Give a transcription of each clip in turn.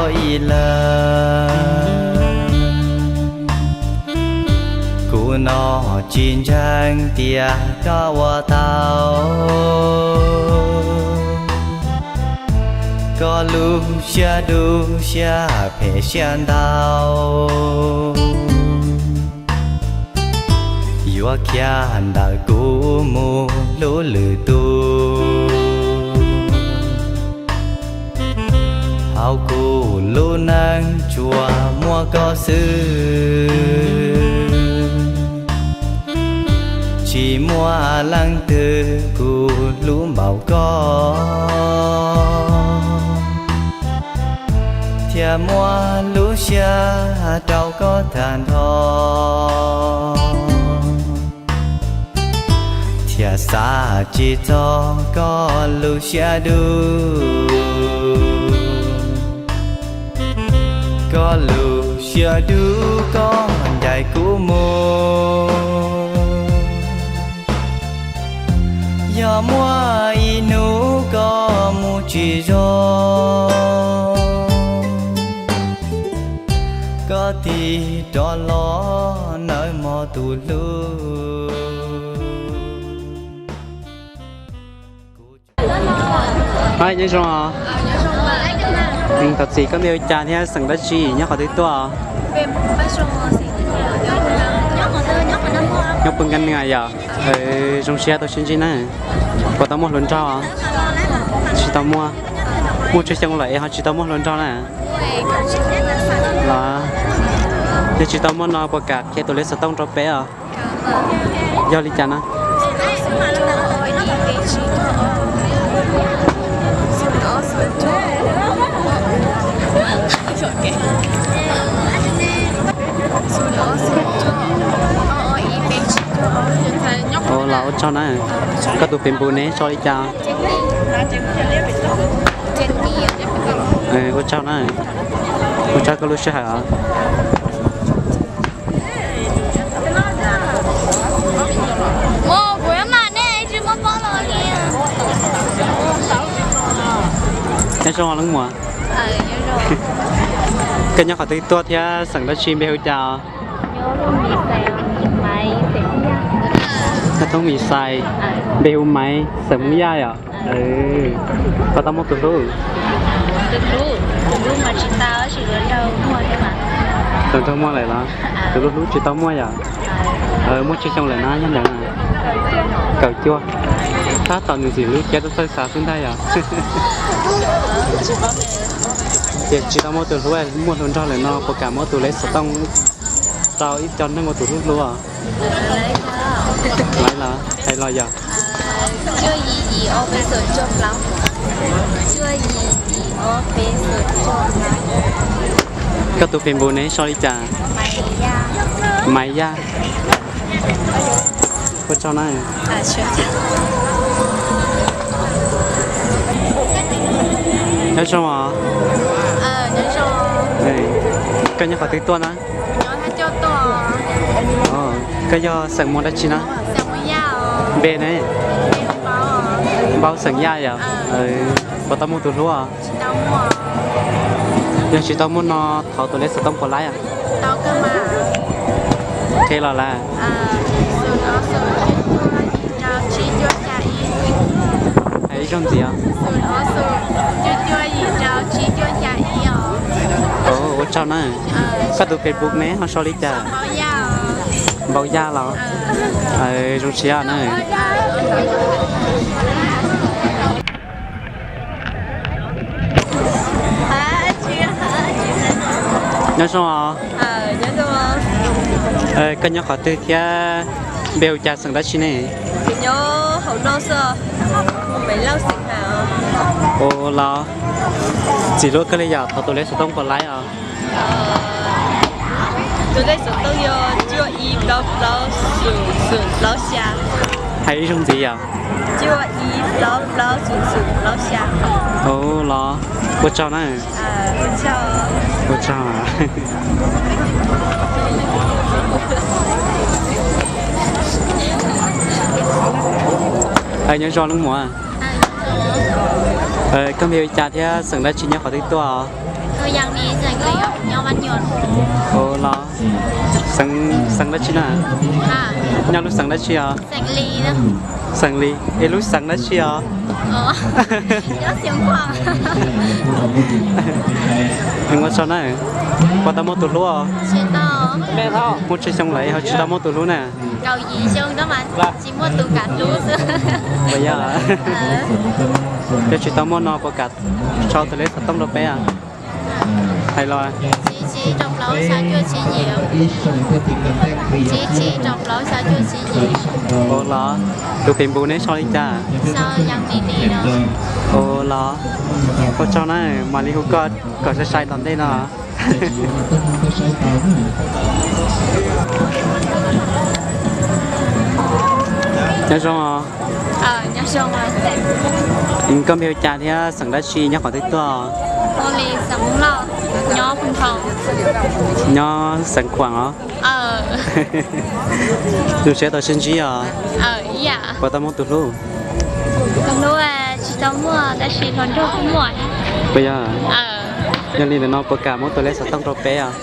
ib leeg. Kuv no tsis ntseeg tias koj ua tau. Koj lub siab dub siab phem siab ntau, yuav khiav ntawm kuv mus hlub lwm tus. Hauv kuv lub neej tsuas muaj koj xwb, tsis muaj leej twg kuv hlub npaum koj, thiaj muaj lub siab rau koj tag nrho, thiaj xav tsis txog koj lub siab dub. Koj lub siab dub koj ncaim kuv mus, yog muaj ib hnub koj mus tsis zoo, koj tig rov los nawb mog tus hlub. Nyob zoo os. Thov txim, koj npe hu cas thiab xeem dab tsi, nyob qhov twg tuaj? Nyob Pw Nka Nws yom. Zoo siab tau sib ntsib na. Puas tau muaj hluas nraug? Tsis tau muaj. Muaj tsawg xyoo lawm es ho tsis tau muaj hluas nraug na? Los, yog tsis tau muaj no puas kam qhia tus lej xov tooj rau peb os? Yog li cas na? Ua los ua tsaug na. Koj tus Facebook ne sau li cas? Ua tsaug na. Ua tsaug koj lub sij hawm os. Nyob zoo leej muam. Koj nyob qhov twg tuaj thiab xeem dab tsi, npe hu cas? Thoob Mis Xais, npe hu Maiv, xeem Hmoob Yaj yom. Koj tau muaj tus hlub? Tus hlub muaj lawm los? Tus hlub hlub tsis tau muaj yom? Muaj tsawg xyoo lawm na nyob ntawd na? Kaum cuaj. Tab tom nws ntxim hlub thiab txawj xav xwb ntag yom. Ces tsis tau muaj tus hlub, muaj hluas nraug lawm no puas kam muab tus lej xov tooj rau ib co neeg ua tus hlub hlub? Laiv los hais los yog? Koj tus Facebook ne sau li cas? Maiv Yaj. Ua tsaug na. Nyob zoo os. Koj nyob qhov twg tuaj na? Koj yog xeem Muas dab tsi na? Npe ne? Npau xeem Yaj yom. Puas tau muaj tus hlub? Yog tsis tau muaj no thov tus lej xov tooj puas laib? Qhia los lawm. Hais ib zaug ntxiv os. Ua tsaug na. Koj tus Facebook ne ho sau li cas? Npau Yaj los? Zoo siab na. Nyob zoo os. Koj nyob qhov twg thiab npe hu cas xeem dab tsi ne? Ua los txim hlub kawg li yom, thov tus lej xov tooj puas laib os? Hais ib zaug ntxiv yom. Ua los ua tsaug na. Ua tsaug. Nyob zoo leej muam. Koj npe hu cas thiab xeem dab tsi, nyob qhov twg tuaj? Ua los, xeev dab tsi na? Nyob lub xeev dab tsi os? Xeev Lis. Es lub xeev dab tsi os? Ua tsaug na. Puas tau muaj tus hlub os? Muaj tsawg xyoo lawm ho tsis tau muaj tus hlub na? Puas yog? Yog tsis tau muaj no puas kam tso tus lej xov tooj rau peb? Hais los. Ua los, tus Facebook neb sau li cas? Ua los, ua tsaug na, mam li hu koj kom sai sai tom ntej no. Nyob zoo os. Koj npe hu cas thiab xeem dab tsi nyob qhov twg tuaj? Nyob xeem Khuam os. Zoo siab tau sib ntsib os. Puas tau muaj tus hlub? Puas yog? Yog li ntawm no puas kam muab tus lej xov tooj rau peb os?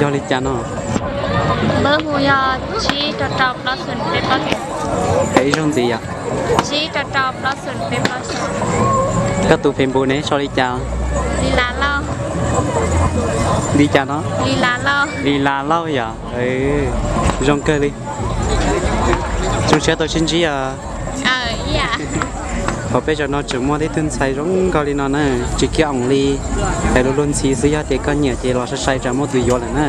Yog li cas no? Hais ib zaug ntxiv yom. Koj tus Facebook neb sau li cas? Li cas no? Li Las Lauj yom. Zoo kawg li. Zoo siab tau sib ntsib os. Hauv peb zos no tseem muaj tib tug ntxhais zoo nkauj li no na, tsis kib oos li. Hais lus luag ntxhi xwb, yog tias koj nyiam ces los sai sai tsam muaj tus yuav lawm na.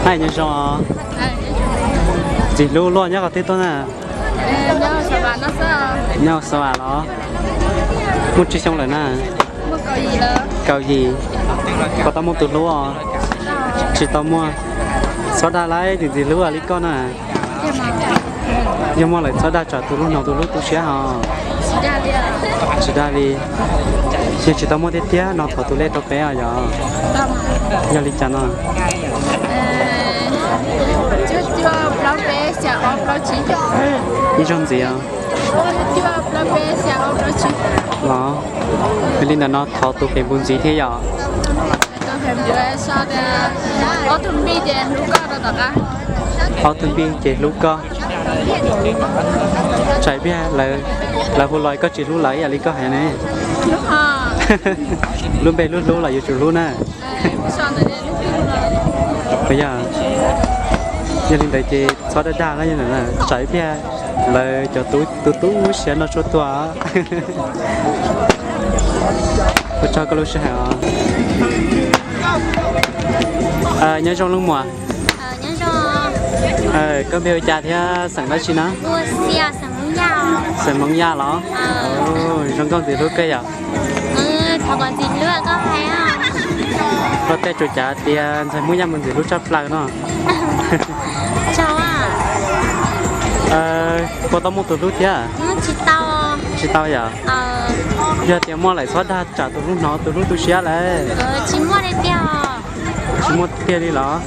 Hais nyob zoo. Ntxim hlub luaj nyob qhov twg tuaj na? Nyob Xav Vam los? Muaj tsawg xyoo lawm na? Kaum yim. Puas tau muaj tus hlub os? Tsis tau muaj. Txhob dag lawm, tus ntxim hlub li koj na. Yog muaj lawm txhob dag tsam tus hlub hnov tus hlub tu siab hos. Tsis dag li. Yog tsis tau muaj tiag tiag no thov tus lej rau peb os yog. Yog li cas no? Ib zaug ntxiv os. Los, yog li ntawm no thov tus Facebook ntxiv thiab yom. Ob tug npij ces hlub koj. Tsam ib pliag lawv hu los koj tsis hlub lawv ib yam li koj hais ne. Lub npe hlub hlub los yuav tsum hlub na. Yog li ntawd ces txhob dag dag na, tsam ib pliag lawv cov tu tu siab no tshuaj tuag. Ua tsaug koj lub sij hawm os. Nyob zoo leej muam. Koj npe hu cas thiab xeem dab tsi na? Xeem Hmoob Yaj los? Zoo nkauj ntxim hlub kawg yom. Koj tej tsuas cav tias ntxhais Hmoob Yaj mas ntxim hlub tshaj plaws no. Puas tau muaj tus hlub thiab? Tsis tau yom. Yog tias muaj lawm txhob dag tsam tus hlub hnov tus hlub tu siab lawm. Tsis muaj tiag li los?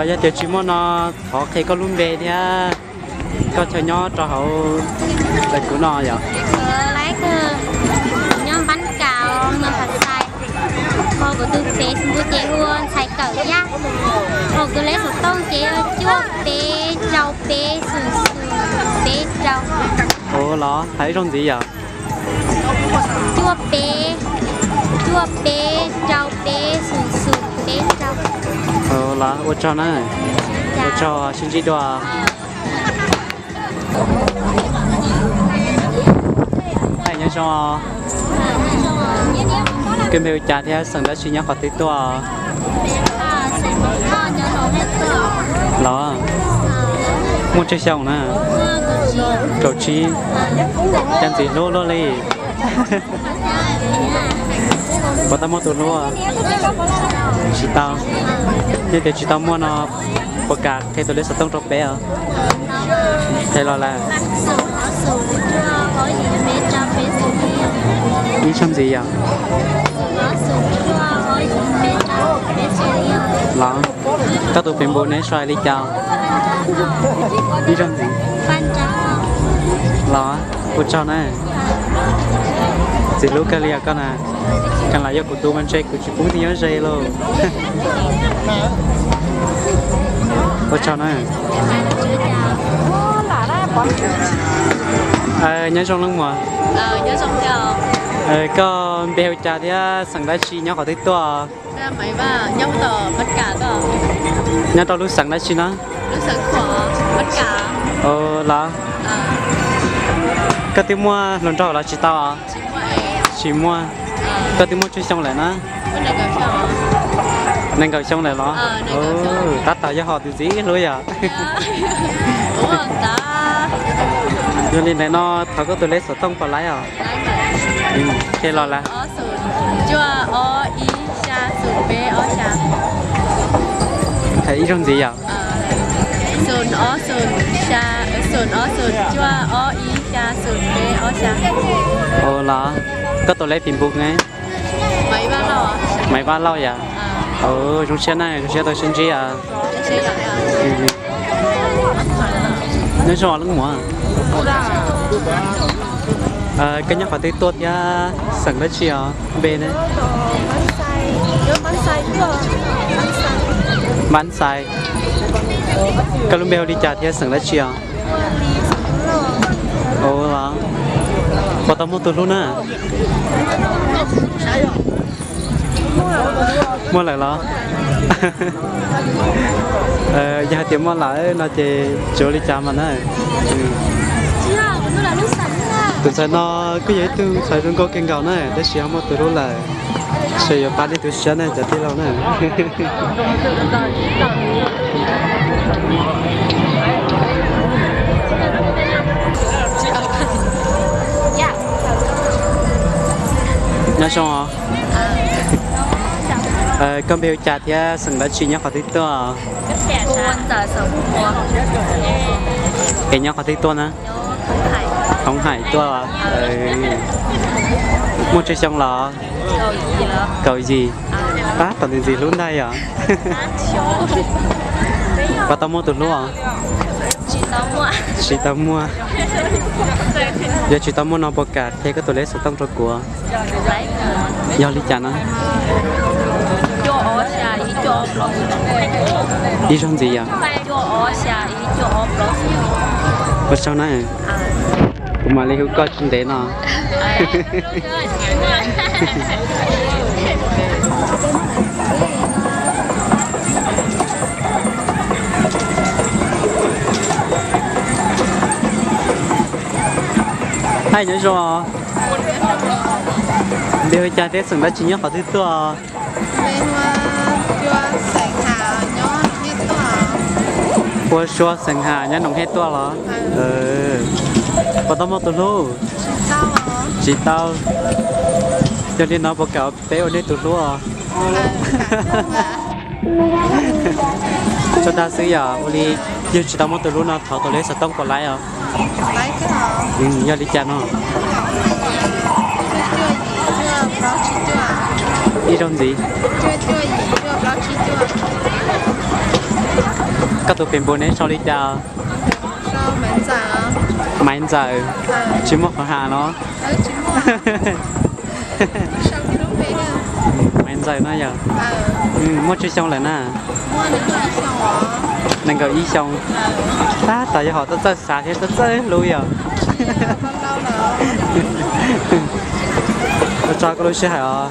Yog tias tsis muaj no thov qhia koj lub npe thiab koj chaw nyob rau hauv lawv kuv no yom. Nyob Npab Kaus, Moos Phas Xais. Ho kuv tus Facebook ces hu ua Ntxhais Kawm Yaj. Ho kuv lej xov tooj ces cuaj peb rau peb xoom xoom peb rau. Ua los hais ib zaug ntxiv yom. Cuaj peb, cuaj peb rau peb xoom xoom peb rau. Los ua tsaug na. Ua tsaug, sib ntsib dua. Nyob zoo. Koj npe hu cas thiab xeem dab tsi nyob qhov twg tuaj? Los, muaj tsawg xyoo na? Kaum tsib. Cas ntxim hlub luaj li. Puas tau muaj tus hlub? Tsis tau. Yog tias tsis tau muaj no puas kam qhia tus lej xov tooj rau peb os? Qhia los lawm. Ib zaug ntxiv yom. Los. Koj tus Facebook neb sau li cas? Ib zaug ntxiv. Los, ua tsaug na. Ntxim hlub kawg li os koj na. Kheev lam yog kuv tus mas ntshe kuv tsis pub nyob ze lauj. Ua tsaug na. Nyob zoo leej muam. Koj npe hu cas thiab xeem dab tsi, nyob qhov twg tuaj? Nyob rau lub xeem dab tsi no? Los, koj twb muaj hluas nraug los tsis tau? Tsis muaj. Koj twb muaj tsawg xyoo lawm na? Nees nkaum xyoo lawm los? Tab tom yog hom tus ntxim hlub yom. Yog li ntawd no thov koj tus lej xov tooj pom laib os. Qhia los lawm. Hais ib zaug ntxiv yom. Los, koj tus lej Facebook ne? Maiv Vaj Lauj yom. Zoo siab na, zoo siab tau sib ntsib. Nyob zoo leej muam. Koj nyob qhov twg tuaj thiab xeem dab tsi os, npe ne? Npab Xais. Koj lub npe hu li cas thiab xeem dab tsi os? Ua, puas tau muaj tus hlub na? Muaj lawm los? Yog hais tias muaj lawm no ces tsis ua li cas mas na. Tus ntxhais no kuj yog ib tug ntxhais zoo nkauj kawg nkaus na, tab sis ho muaj tus hlub lawm. Ces yuav pab nej tu siab na cov tij laug na. Nyob zoo os. Koj npe hu cas thiab xeem dab tsi, nyob qhov twg tuaj? Es nyob qhov twg tuaj na? Hoob Hais tuaj. Muaj tsawg xyoo los? Kaum yim. Tab tom ntxim ntxim hlub ntag yom. Puas tau muaj tus hlub os? Tsis tau muaj. Yog tsis tau muaj no puas kam qhia koj tus lej xov tooj rau kuv? Yog li cas no? Ib zaug ntxiv yom. Ua tsaug na. Kuv mam li hu koj tsis ntev no. Hais nyob zoo. Npe hu cas thiab xeem dab tsi, nyob qhov twg tuaj? Ua Sua xeem Ham nyob Noom Hej tuaj los? Puas tau muaj tus hlub? Tsis tau. Yog li no puas kam peb ua nej tus hlub os? Tso dag xwb yom, ua li yog tsis tau muaj tus hlub no thov tus lej xov tooj puas laib os? Yog li cas no? Ib zaug ntxiv. Koj tus Facebook neb sau li cas? Maiv Ntxawm. Tsis muaj qhov ham los? Maiv Ntxawm no yog. Muaj tsawg xyoo lawm na? Nees nkaum ib xyoo. Tab tom yog hom txawj txawj xav thiab txawj txawj hlub yom. Ua tsaug koj lub sij hawm os.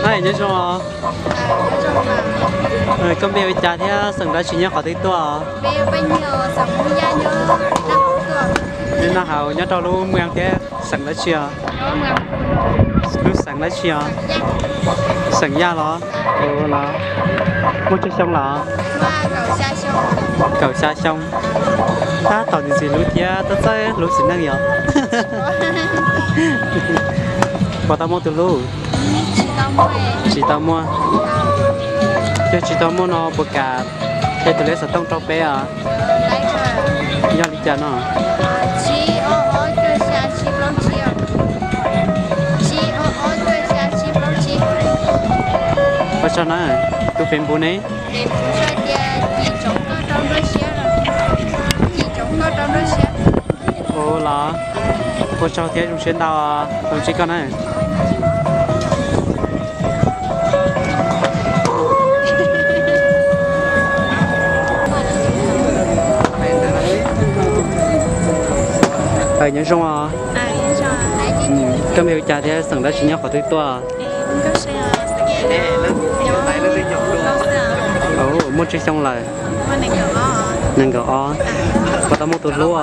Hais nyob zoo os. Koj npe hu cas thiab xeem dab tsi, nyob qhov twg tuaj? Nyob Naj Haus, nyob rau lub moos thiab xeem dab tsi os? Lub xeem dab tsi os? Xeem Yaj los? Los muaj tsawg xyoo los? Kaum xya xyoo. Tab tom ntxim ntxim hlub thiab txawj txawj hlub txiv neej yom. Puas tau muaj tus hlub? Tsis tau muaj. Yog tsis tau muaj no puas kam Qhia tus lej xov tooj rau peb os. Yog li cas no? Ua tsaug na. Tus Facebook ne? Ua los, ua tsaug thiab zoo siab ntau, tus ntsib koj na. Nyob zoo os. Koj npe hu cas thiab xeem dab tsi nyob qhov twg tuaj? Muaj tsawg xyoo lawm? Nees nkaum ob. Puas tau muaj tus hlub?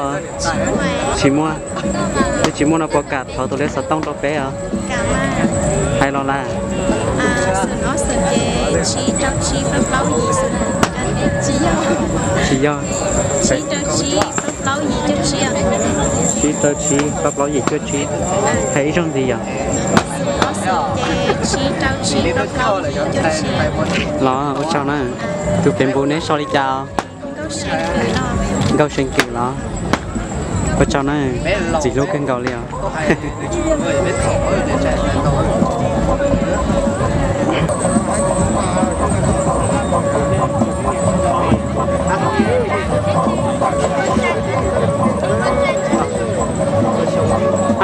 Tsis muaj. Yog tsis muaj no puas kam thov tus lej xov tooj rau peb os? Hais los lawm. Tsis yog. Tsib rau tsib plaub plaub yim cuaj tsib. Hais ib zaug ntxiv yom. Los ua tsaug na. Tus Facebook neb sau li cas? Nkauj Seev Kws los? Ua tsaug na, ntxim hlub kawg nkaus li os.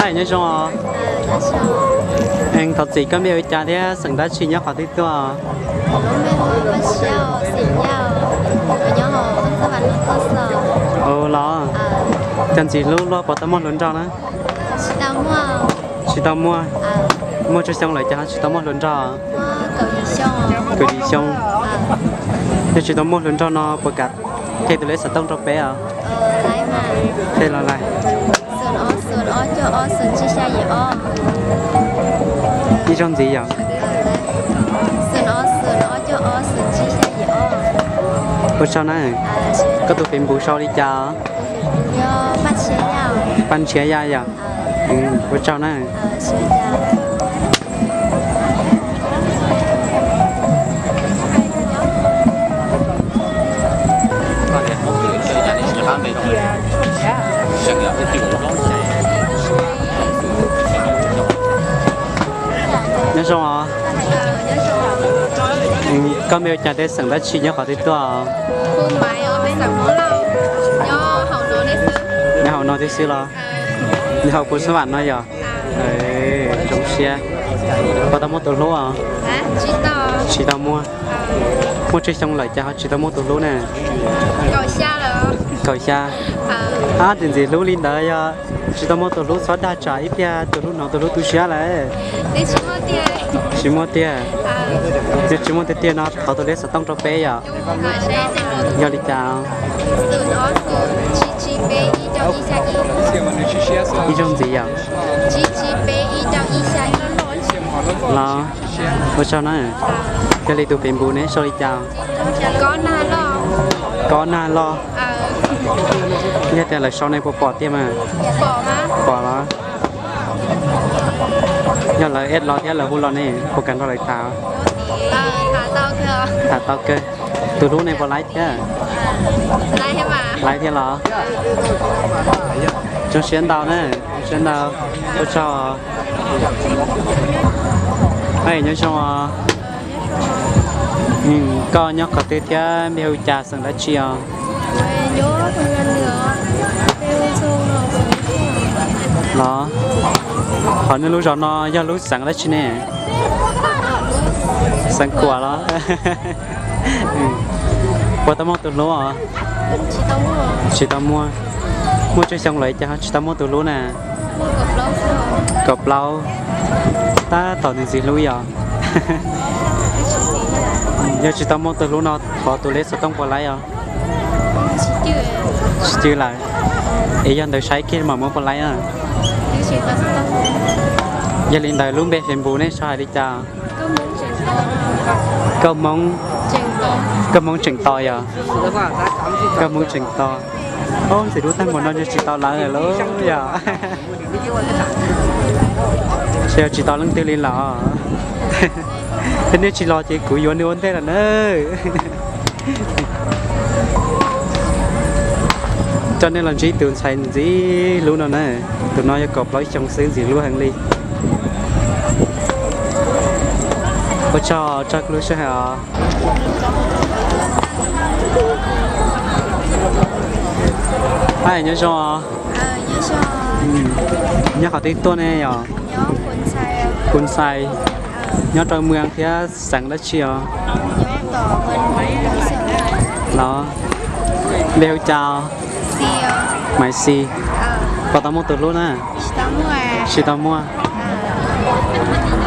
Nyob zoo os. Thov txim, koj npe hu cas thiab xeem dab tsi nyob qhov twg tuaj? Los, cov ntxim hlub luag puas tau muaj hluas nraug na? Tsis tau muaj. Muaj tsawg xyoo lawm cas ho tsis tau muaj hluas nraug? Kaum yim xyoo. Yog tsis tau muaj hluas nraug no puas kam qhia tus lej xov tooj rau peb os? Qhia los lawm. Ib zaug ntxiv yom. Ua tsaug na. Koj tus Facebook sau li cas? Paj Ntshiab Yaj yom. Ua tsaug na. Nyob zoo os. Koj npe hu cas thiab xeem dab tsi nyob qhov twg tuaj? Nyob hauv no thiab xwb los? Nyob hauv Phu Xab Vam no yog? Zoo siab. Puas tau muaj tus hlub os? Tsis tau muaj. Muaj tsawg xyoo lawm cas ho tsis tau muaj tus hlub na? Kaum xya. Ab, tus ntxim hlub li ntawd yog tsis tau muaj tus hlub txhob dag tsam ib pliag tus hlub hnov tus hlub tu siab lawm. Tsis muaj tiag. Yog tsis muaj tiag tiag no thov tus lej xov tooj rau peb yom. Yog li cas? Ib zaug ntxiv yom. Los, ua tsaug na. Yog li tus Facebook neb sau li cas? Kob Nag Loj. Yog tias lawv sau nej puas pom tiag mas? Pom los? Yog lawv add los thiab lawv hu los ne puas kam nrog lawv tham? Tham tau kawg. Tus hlub nej puas laib thiab? Laib thiab los? Zoo siab ntau na. Zoo siab ntau. Ua tsaug. Nyob zoo os. Koj nyob qhov twg thiab npe hu cas xeem dab tsi os? Los, qhov nej lub zos no yog lub xeev dab tsi ne? Xeev Khuam los? Puas tau muaj tus hlub os? Tsis tau muaj. Muaj tsawg xyoo lawm cas ho tsis tau muaj tus hlub na? Kaum plaub. Tab tom ntxim hlub yog? Yog tsis tau muaj tus hlub no thov tus lej xov tooj puas laib os? Tsis cwj lawm. Es yog ntawd saib kiag mam muab puas laib na. Yog li ntawd lub npe Facebook nej sau hais li cas? Koj Hmoob, Koj Hmoob Tseem To yog? Koj Hmoob Tseem To. Ob, ntxim hlub tag npaum no ntshe tsis tau lawv lawm lauj yog? Ntshe yog tsis tau leej twg li los. Thiab nej tsis los ces kuv yuav nws ua ntej lawm na. Coj nej los ntsib tus ntxhais ntxim hlub no na. Tus no yog kaum plaub xyoo xwb, ntxim hlub heev li. Ua tsaug, tsaug koj lub sij hawm os. Nyob zoo os. Nyob qhov twg tuaj ne yom? Kuv ntxhais. Nyob rau mws thiab xeem dab tsi os? Los, npe hu cas? Maiv Xis. Puas tau muaj tus hlub na? Tsis tau muaj.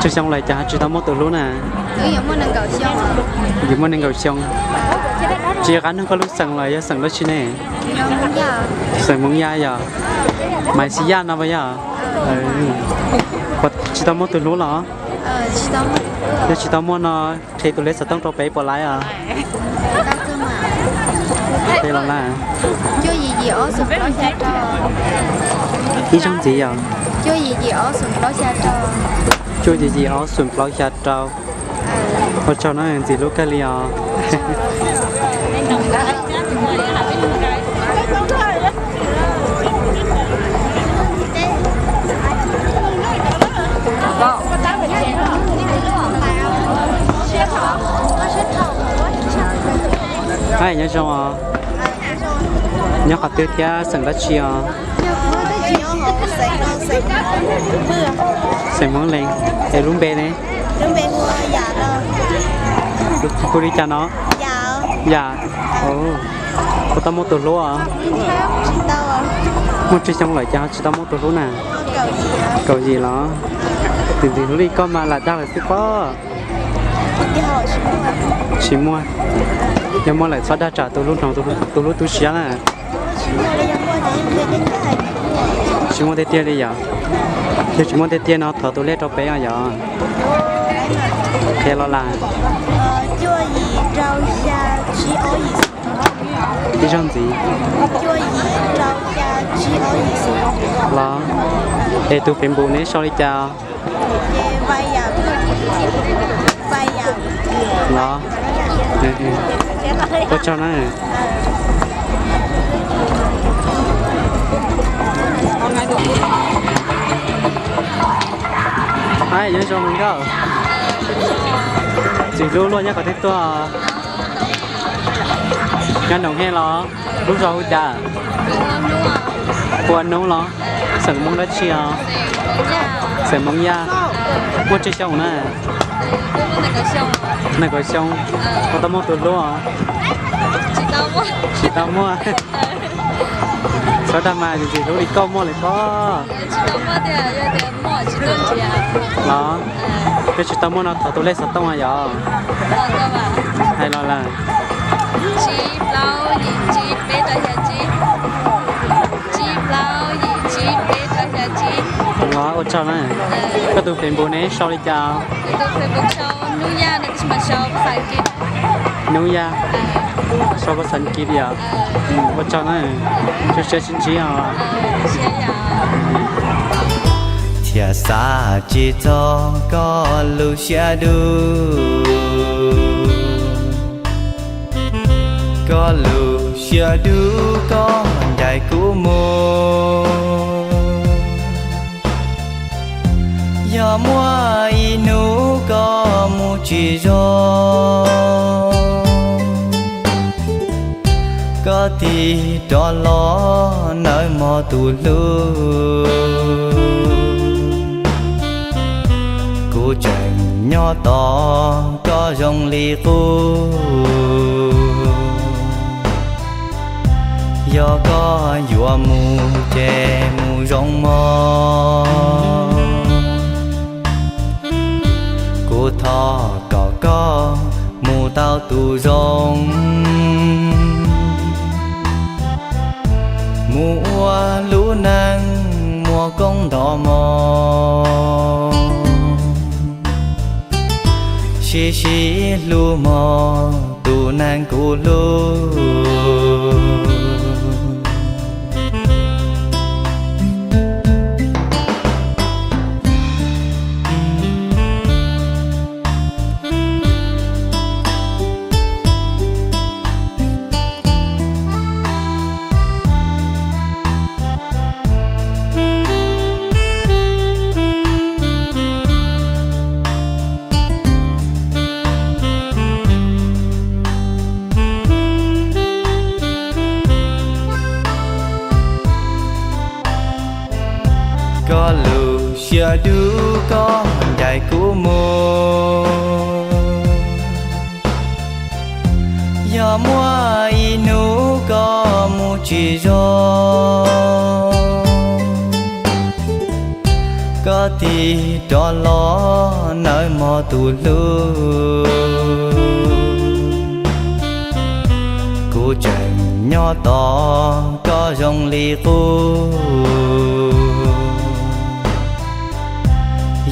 Tsawg xyoo lawm cas tsis tau muaj tus hlub na? Yuav muaj nees nkaum xyoo. Tsis yog qab nug koj lub xeem los yog xeem dab tsi ne? Xeem Hmoob Yaj yom? Maiv Xis Yaj no puas yog? Puas tsis tau muaj tus hlub los? Yog tsis tau muaj no, qhia tus lej xov tooj rau peb puas laib os? Qhia los na. Ib zaug ntxiv yom? Cuaj yim yim ob xoom plaub xya rau. Ua tsaug na, ntxim hlub kawg li os. Nyob zoo os. Nyob qhov twg thiab xeem dab tsi os? Xeem Hmoob Lees. Es lub npe ne? Hu li cas no? Yam. Puas tau muaj tus hlub os? Muaj tsawg xyoo lawm cas tsis tau muaj tus hlub na? Kaum yim los? Tus ntxim hlub li koj mas lam dag lawm xwb pob. Tsis muaj. Yog muaj lawm txhob dag tsam tus hlub hnov tus hlub tu siab na. Tsis muaj tiag tiag li yom? Yog tsis muaj tiag tiag no thov tus lej rau peb os yom? Qhia los lawm. Ib zaug ntxiv. Los, es tus Facebook neb sau li cas? Los, ua tsaug na. Nyob zoo nkauj. Ntxim hlub luaj, nyob qhov twg tuaj? Nyob Noom Hej los? Lub zos hu cas? Pua Hnub los? Xeem Hmoob dab tsi os? Xeem Hmoob Yaj. Muaj tsawg xyoo na? Nees nkaum xyoo. Puas tau muaj tus hlub os? Tsis tau muaj. Txhob dag mas, tus ntxim hlub li koj muaj lawm pob. Los, yog tsis tau muaj no thov tus lej xov tooj yom? Hais los lawm. Los, ua tsaug na. Koj tus Facebook ne sau li cas? Hnub Yaj, sau phas xas kis li os. Ua tsaug na. Zoo siab sib ntsib os. Thiaj xav tsis txog koj lub siab dub, koj lub siab dub koj ncaim kuv mus. Yog muaj ib hnub koj mus tsis zoo, koj tig rov los nawb mog tus hlub. Kuv tseem nyob tos koj zoo li qub. Yog koj yuav mus ces mus zoo mog. Kuv thov kom koj mus tau tus zoo, mus ua lub neej muaj koob nto mog. Sib sib hlub mog tus neeg kuv hlub. Cov dub, koj ncaim kuv mus, yog muaj ib hnub koj mus tsis zoo, koj tig rov los nawb mog tus hlub. Kuv tseem nyob tos koj zoo li qub,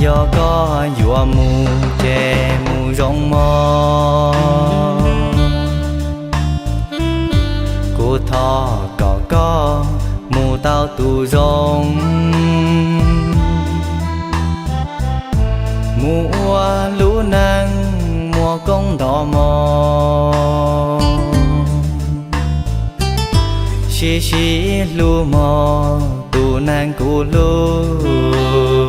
yog koj yuav mus ces mus zoo mog. Kuv thov kom koj mus tau tus zoo, mus ua lub neej muaj koob nto mog. Sib sib hlub mog tus neeg kuv hlub.